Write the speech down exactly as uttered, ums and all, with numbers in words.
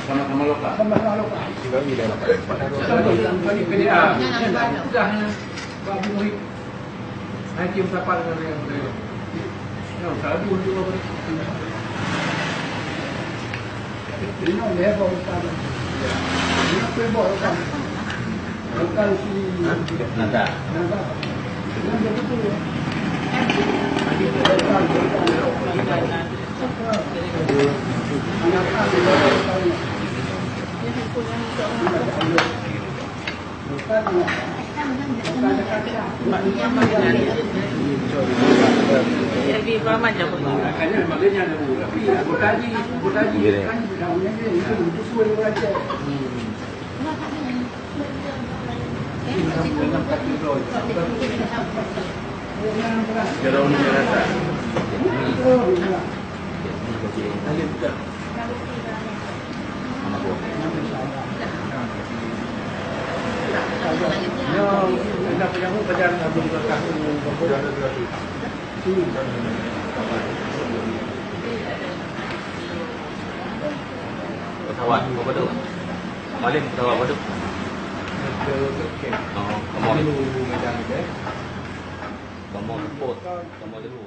Sama-sama lokal. Sama-sama lokal. Sama-sama lokal. Sudah, sudah. Bak Abu Muhib. Hai, cium sapa dengan dia. Yang selalu untuk apa ni? Ini dia bawa utang. Ini apa bawa utang? Utang si Nada. Nada. Ini dia betul ya. Utang, utang. Anak-anak dia bawa utang. Pesawat apa tu? Paling pesawat apa tu? Oh, kamu. Kamu report. Kamu dulu.